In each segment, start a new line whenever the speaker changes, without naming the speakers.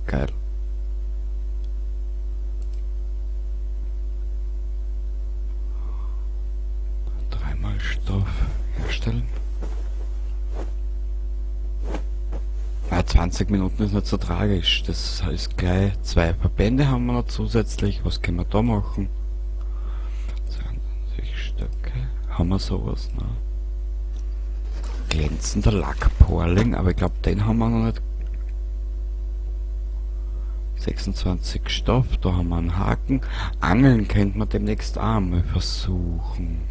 Geil. Dreimal Stoff herstellen. Ja, 20 Minuten ist nicht so tragisch. Das heißt gleich 2 Verbände haben wir noch zusätzlich. Was können wir da machen? 22 Stöcke. Haben wir sowas, ne? Glänzender Lackporling, aber ich glaub, den haben wir noch nicht. 26 Stoff, da haben wir einen Haken. Angeln könnte man demnächst auch mal versuchen.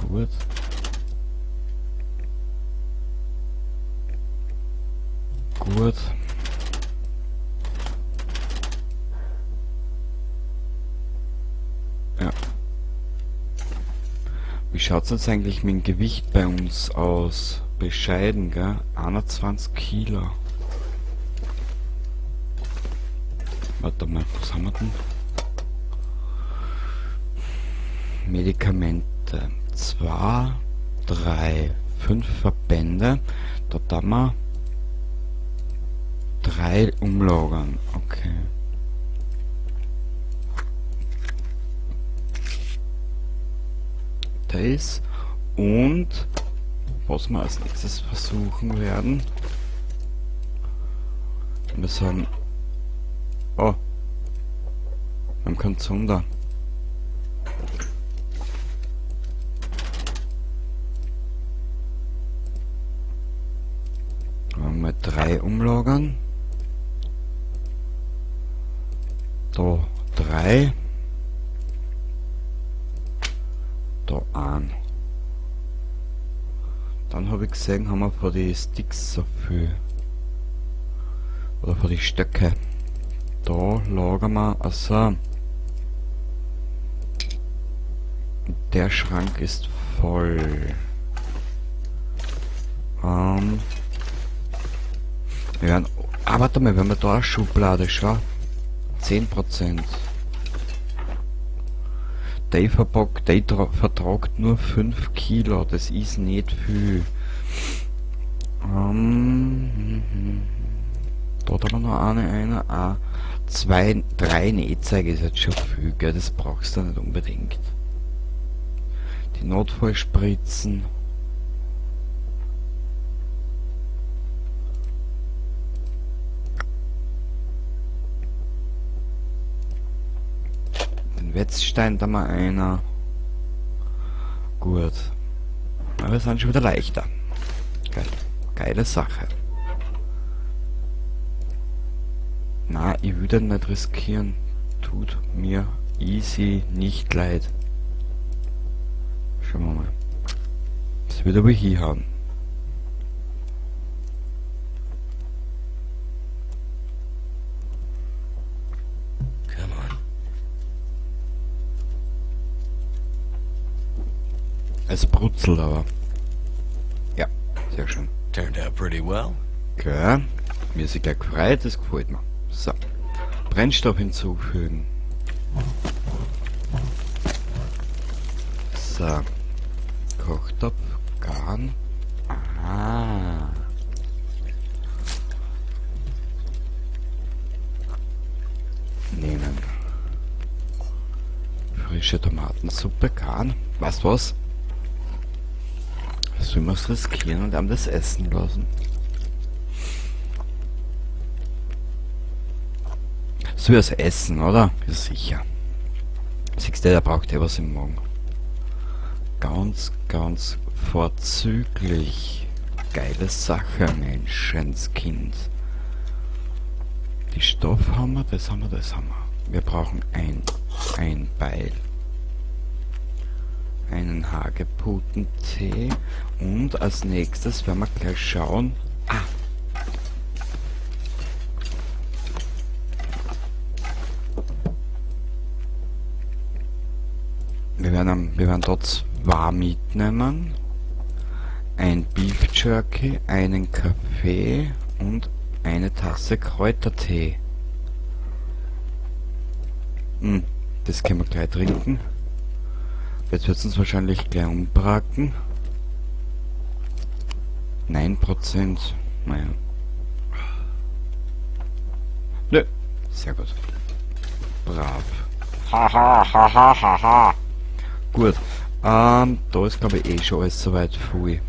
Gut. Gut. Ja. Wie schaut's jetzt eigentlich mit dem Gewicht bei uns aus? Bescheiden, gell? 21 Kilo. Warte mal, was haben wir denn? Medikamente. 2, 3, 5 Verbände. Da tun wir 3 umlagern. Okay. Das. Und was wir als nächstes versuchen werden. Wir sagen. Oh. Wir haben keinen Zunder. Mal 3 umlagern. Da 3. Da 1. Dann hab ich gesehen, haben wir vor die Sticks so viel. Oder vor die Stöcke. Da lagern wir. Also. Der Schrank ist voll. Wir werden, ah, warte mal, wir haben ja da eine Schublade, schau. 10%. Der vertragt nur 5 Kilo, das ist nicht viel. Da haben wir noch eine, ah, 2, 3 Nähzeige ist jetzt schon viel, gell? Das brauchst du nicht unbedingt. Die Notfallspritzen. Den Wetzstein da mal einer. Gut. Aber wir sind schon wieder leichter. Geil. Geile Sache. Na, ich will den nicht riskieren. Tut mir easy nicht leid. Schauen wir mal. Das wird aber hinhauen.
Come on.
Es brutzelt aber. Ja, sehr schön.
Turned out pretty well.
Okay. Mir ist gleich gefreut, das gefällt mir. So. Brennstoff hinzufügen. So. Kochtopf, Garn. Ah. Nehmen. Frische Tomatensuppe, Garn. Weißt du was? Sollen wir's riskieren und haben das essen lassen? Soll er's essen, oder? Ja, sicher. Siehst du, der braucht ja was im Magen. Ganz, ganz vorzüglich. Geile Sache, Menschenskind. Die Stoff haben wir, das haben wir, das haben wir. Wir brauchen ein Beil. Einen Hagebuttentee. Und als nächstes werden wir gleich schauen. Ah! Wir werden dort 2 mitnehmen. Ein Beef Jerky, einen Kaffee und Eine Tasse Kräutertee. Das können wir gleich trinken. Jetzt wird's uns wahrscheinlich gleich umbraten. 9%. Naja. Nö. Sehr gut. Brav. Haha, haha, haha. Gut. Da ist glaube ich eh schon alles soweit voll.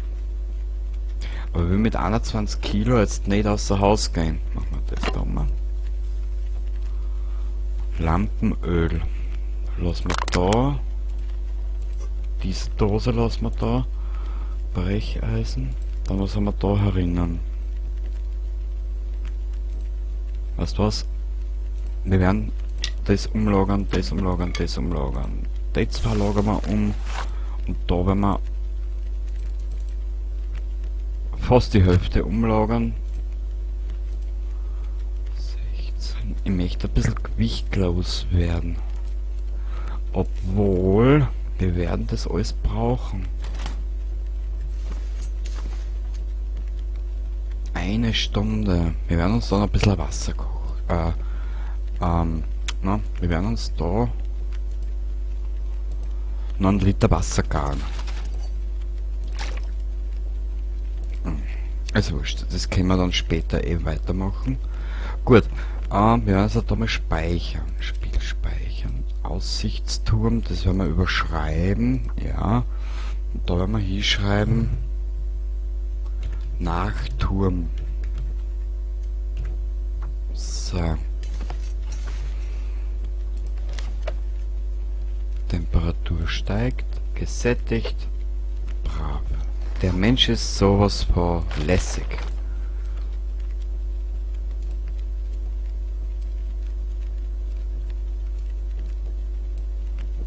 Aber wir mit 21 Kilo jetzt nicht außer Haus gehen. Machen wir das da mal. Lampenöl. Lassen wir da. Diese Dose lassen wir da. Brecheisen. Dann was haben wir da herinnen? Weißt du was? Wir werden das umlagern, das umlagern, das umlagern. Die zwei lagern wir um. Und da werden wir fast die Hälfte umlagern. 16. Ich möchte ein bisschen gewichtlos werden. Obwohl, wir werden das alles brauchen. Eine Stunde. Wir werden uns dann ein bisschen Wasser kochen. Wir werden uns da noch einen Liter Wasser garen. Also wurscht, das können wir dann später eh weitermachen. Gut, wir werden uns da mal speichern. Spiel speichern. Aussichtsturm, das werden wir überschreiben. Ja. Und da werden wir hinschreiben. Nachturm. So. Temperatur steigt, gesättigt, brav. Der Mensch ist sowas von lässig.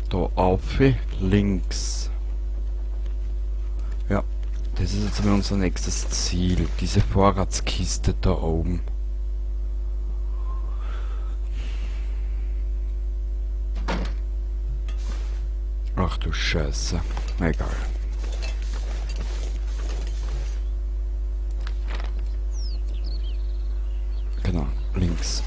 Da auf, links. Ja, das ist jetzt mal unser nächstes Ziel. Diese Vorratskiste da oben. Ach du Scheiße. Egal. Genau, links.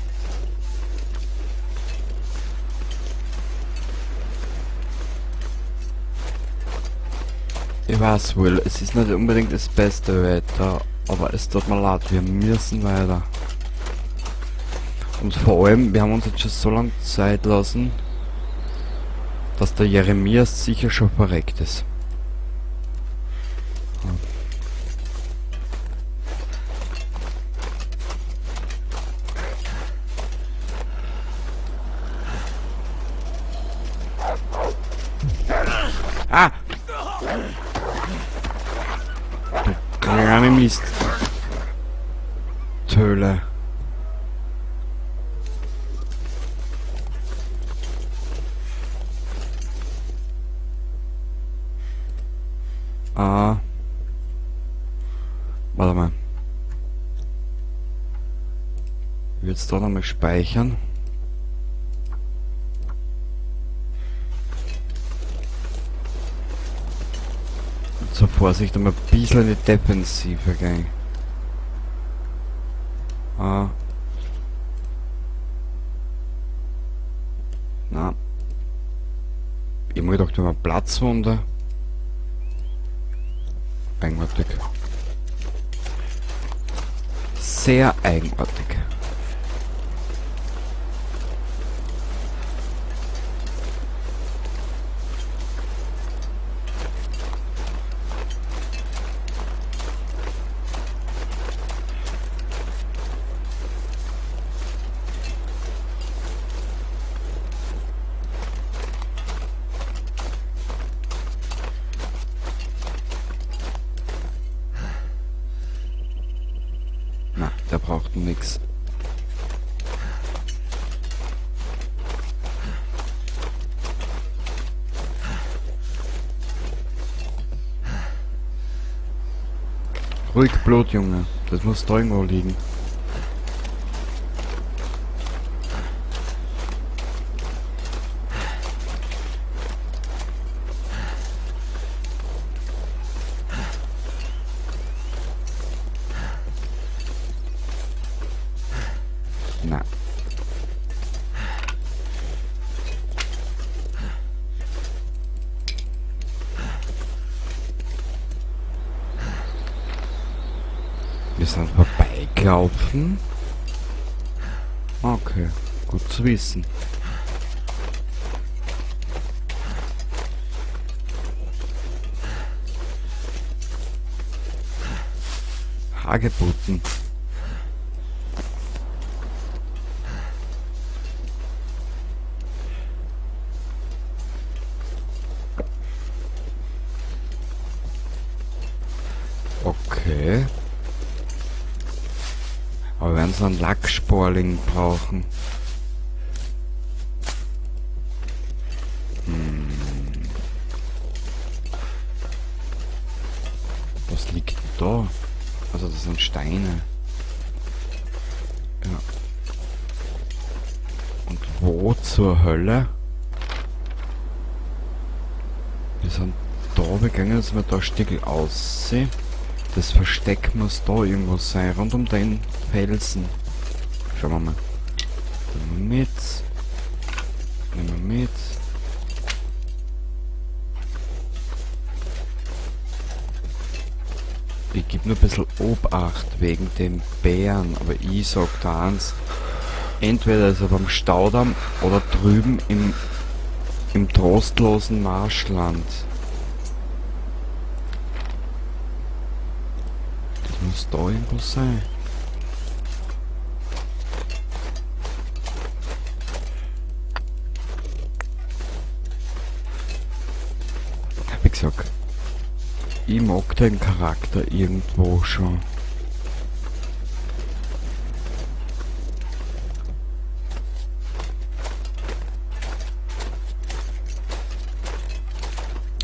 Ich weiß wohl, es ist nicht unbedingt das beste Wetter, aber es tut mir leid, wir müssen weiter. Und vor allem, wir haben uns jetzt schon so lange Zeit lassen, dass der Jeremias sicher schon verreckt ist. Ah! Du kleine Mist. Töle. Ah. Warte mal. Ich will jetzt da nochmal speichern. Und zur Vorsicht einmal ein bisschen in die Defensive gehen. Ah. Na. Ich hab mir gedacht, wir haben eine Platzwunde. Eigenartig. Sehr eigenartig. Na, der braucht nix. Ruhig Blut, Junge. Das muss da irgendwo liegen. Na. Wir sind vorbeigelaufen. Okay, gut zu wissen. Hagebutten. Okay. Aber wir werden so einen Lacksporling brauchen. Was liegt da? Also das sind Steine. Ja. Und wo zur Hölle? Wir sind da, wir gehen jetzt mal da Stickel aussehen. Das Versteck muss da irgendwo sein, rund um den Felsen. Schauen wir mal. Nehmen wir mit. Nehmen wir mit. Ich geb nur ein bisschen Obacht wegen dem Bären, aber ich sag da eins. Entweder ist er beim Staudamm oder drüben im trostlosen Marschland. Das muss da irgendwo sein. Wie gesagt, ich mag den Charakter irgendwo schon.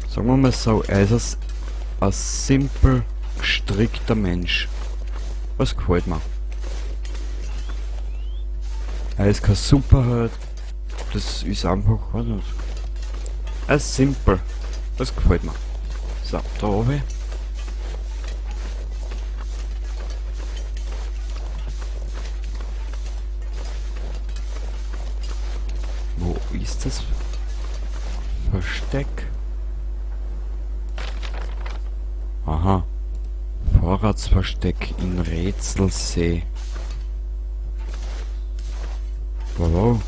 Sagen wir mal so, er ist ein simpel gestrickter Mensch. Was gefällt mir. Er ist kein Superheld. Das ist einfach, weiß nicht. Er ist simpel. Das gefällt mir. So, da oben. Wo ist das Versteck? Aha. Vorratsversteck in Rätselsee. Wow.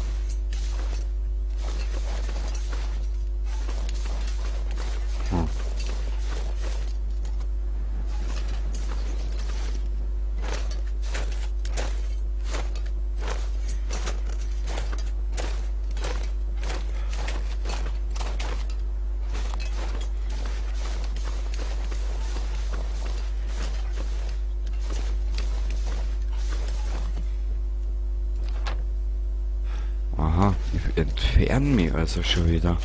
Aha, ich entferne mich also schon wieder.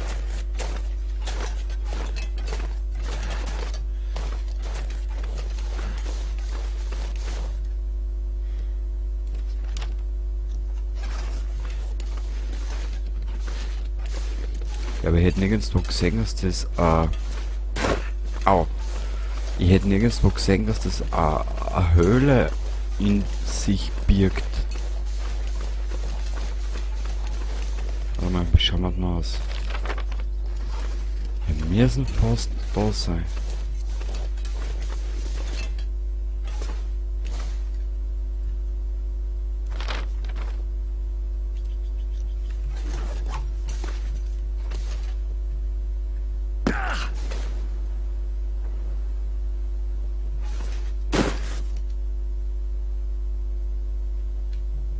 Ja, aber ich hätte nirgendwo gesehen, dass das, au. Ich hätte nirgendwo gesehen, dass das eine Höhle in sich birgt. Warte mal, wie schauen wir denn aus? Wir müssen fast da sein.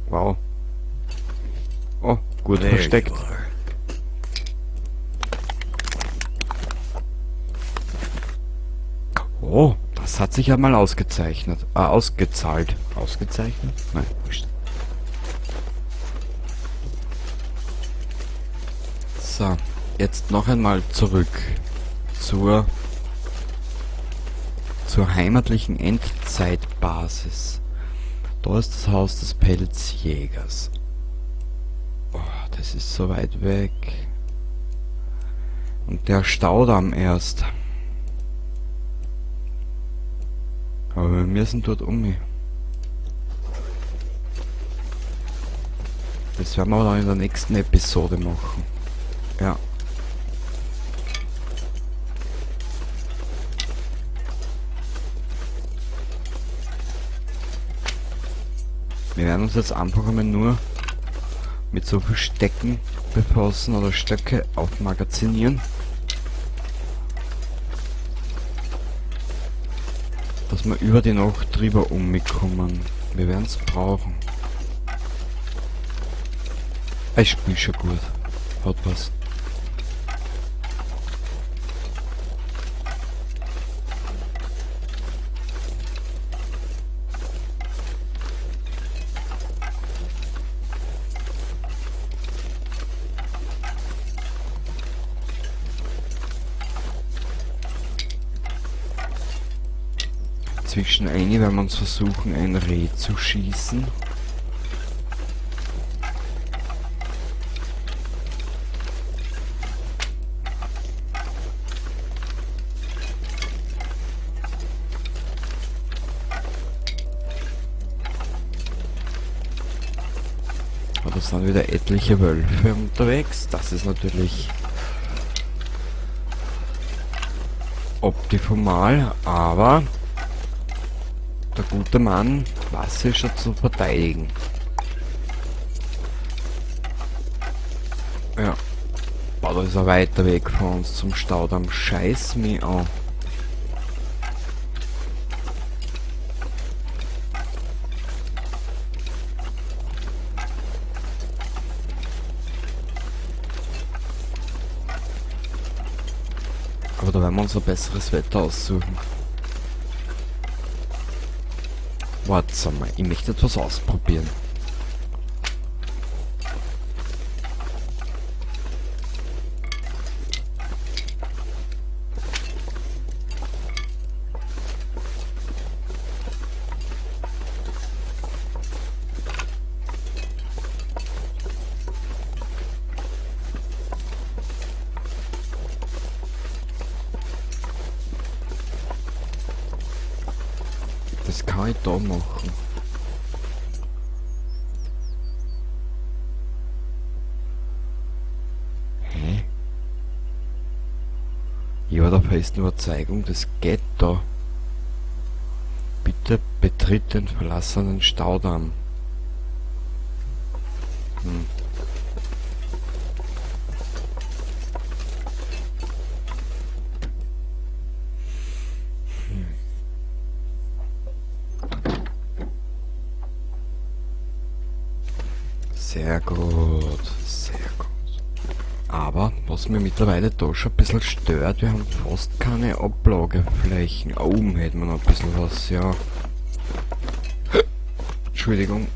Wow. Oh, gut
There you
versteckt.
are.
Oh, das hat sich ja mal ausgezeichnet. Ausgezahlt. Ausgezeichnet? Nein, wurscht. So, jetzt noch einmal zurück zur heimatlichen Endzeitbasis. Da ist das Haus des Pelzjägers. Oh, das ist so weit weg. Und der Staudamm erst. Aber wir müssen dort um. Das werden wir dann in der nächsten Episode machen. Ja. Wir werden uns jetzt einfach einmal nur mit so viel Stecken befassen oder Stöcke aufmagazinieren, dass wir über die Nacht drüber umkommen. Wir werden's brauchen. Ich spiel schon gut. Hat was. Zwischen eine werden wir uns versuchen, ein Reh zu schießen. Aber da sind wieder etliche Wölfe unterwegs. Das ist natürlich optimal, aber der gute Mann weiß sich schon zu verteidigen. Ja. Boah, da ist ein weiter Weg von uns zum Staudamm. Scheiß mich an. Aber da werden wir uns ein besseres Wetter aussuchen. Warte mal, ich möchte etwas ausprobieren. Das kann ich da machen. Hä? Ich war der festen Überzeugung, das geht da. Bitte betritt den verlassenen Staudamm. Sehr gut, sehr gut. Aber was mir mittlerweile da schon ein bisschen stört, wir haben fast keine Ablageflächen. Ah, oben hätten wir noch ein bisschen was, ja. Entschuldigung.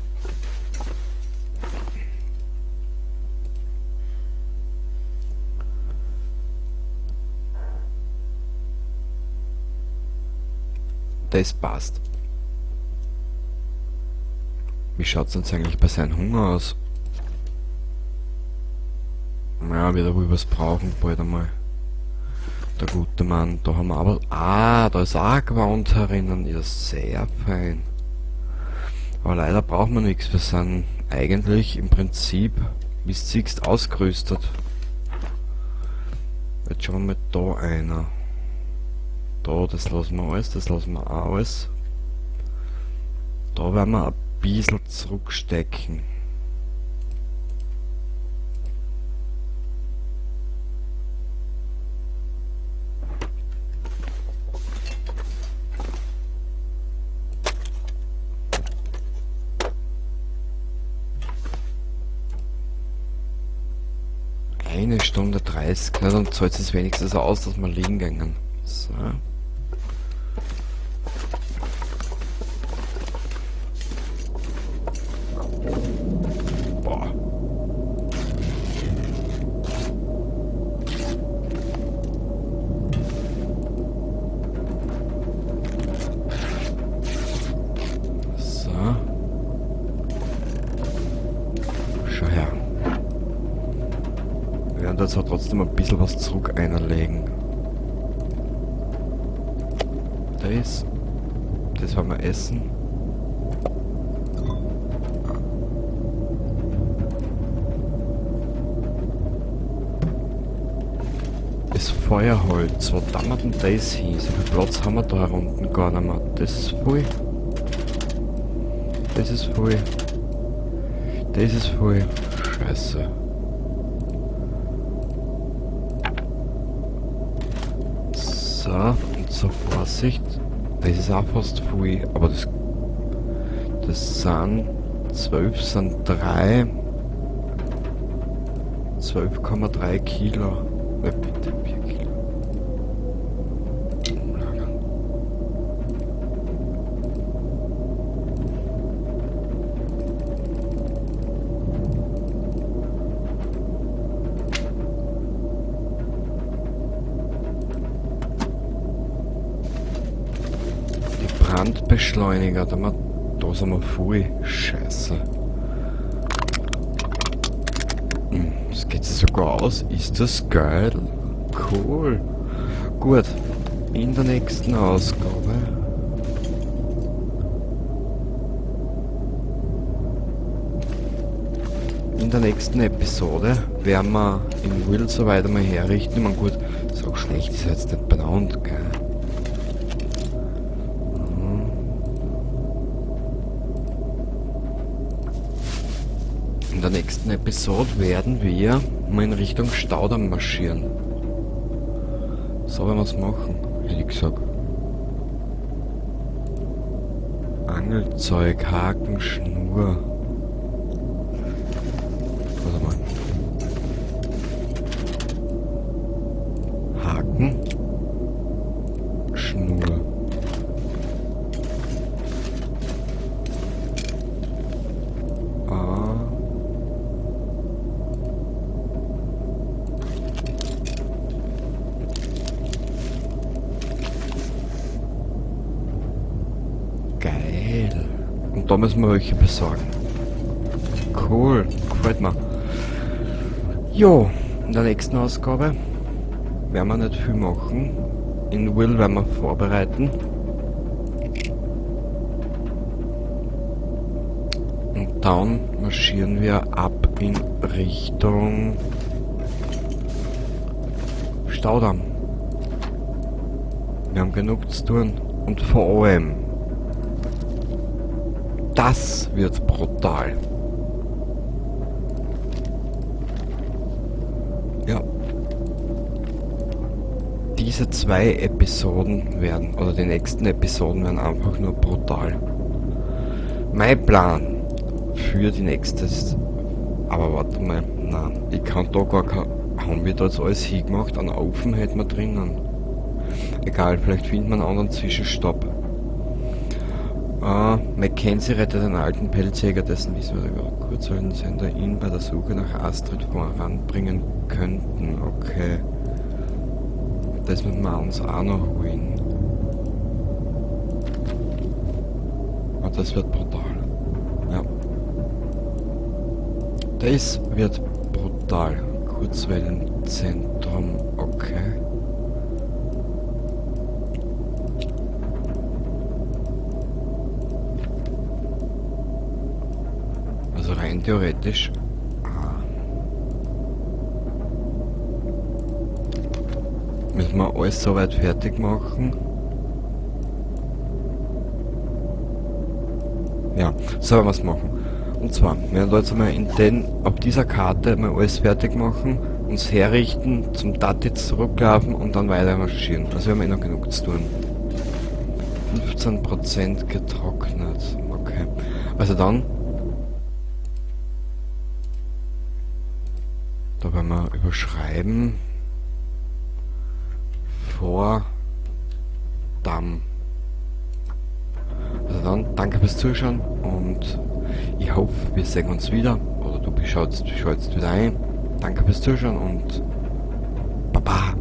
Das passt. Wie schaut's denn eigentlich bei seinem Hunger aus? Ja, wird er wohl was brauchen, bald einmal. Der gute Mann, da haben wir aber... Ah, da ist auch ein Gewand herinnen. Ja, sehr fein. Aber leider brauchen wir nichts. Wir sind eigentlich im Prinzip, wie du siehst, ausgerüstet. Jetzt schauen wir mal da einer. Da, das lassen wir alles, das lassen wir auch alles. Da werden wir ein bisschen zurückstecken. Eine Stunde 30, na, dann zahlt es wenigstens aus, dass wir liegen gingen. So. Boah. So. Schau her. Wir werden da zwar trotzdem ein bisschen was zurück einlegen. Das. Das werden wir essen. Feuerholz. Wo tun wir denn das hin? So viel Platz haben wir da unten gar nicht mehr. Das ist voll. Das ist voll. Das ist voll. Scheiße. So, und zur Vorsicht. Das ist auch fast voll, aber das sind 12, sind 3. 12,3 Kilo. Bitte, 4 Kilo. Umlagern. Die Brandbeschleuniger, da sind wir voll. Scheiße. Das geht sich sogar aus. Ist das geil? Cool. Gut. In der nächsten Ausgabe. In der nächsten Episode werden wir in Will so weiter mal herrichten. Ich meine, gut, so schlecht ist jetzt nicht benannt, gell? In der nächsten Episode werden wir mal in Richtung Staudamm marschieren. So werden wir's machen, hätte ich gesagt. Angelzeug, Haken, Schnur. Warte mal. Haken, Schnur. Geil. Und da müssen wir welche besorgen. Cool, gefällt mir. Jo, in der nächsten Ausgabe werden wir nicht viel machen. In Will werden wir vorbereiten. Und dann marschieren wir ab in Richtung Staudamm. Wir haben genug zu tun. Und vor allem, das wird brutal. Ja. Diese zwei Episoden werden, oder die nächsten Episoden werden einfach nur brutal. Mein Plan für die nächste ist, aber warte mal, nein, ich kann da gar kein, haben wir da jetzt alles hingemacht? Einen Ofen hätten wir drinnen. Egal, vielleicht finden wir einen anderen Zwischenstopp. Mackenzie rettet einen alten Pelzjäger, dessen Wissen wir über Kurzwellensender ihn bei der Suche nach Astrid voranbringen könnten. Okay. Das müssen wir uns auch noch holen. Und das wird brutal. Ja. Das wird brutal. Kurzwellenzentrum, okay. Also rein theoretisch. Müssen wir alles soweit fertig machen. Ja, so werden wir's machen. Und zwar, wir werden jetzt einmal auf dieser Karte mal alles fertig machen, uns herrichten, zum Datitz zurücklaufen und dann weiter marschieren. Also wir haben eh noch genug zu tun. 15% getrocknet. Okay. Also dann. Da werden wir überschreiben. Vor Damm. Also dann, danke fürs Zuschauen und ich hoffe, wir sehen uns wieder. Oder du schaltest wieder ein. Danke fürs Zuschauen und Baba.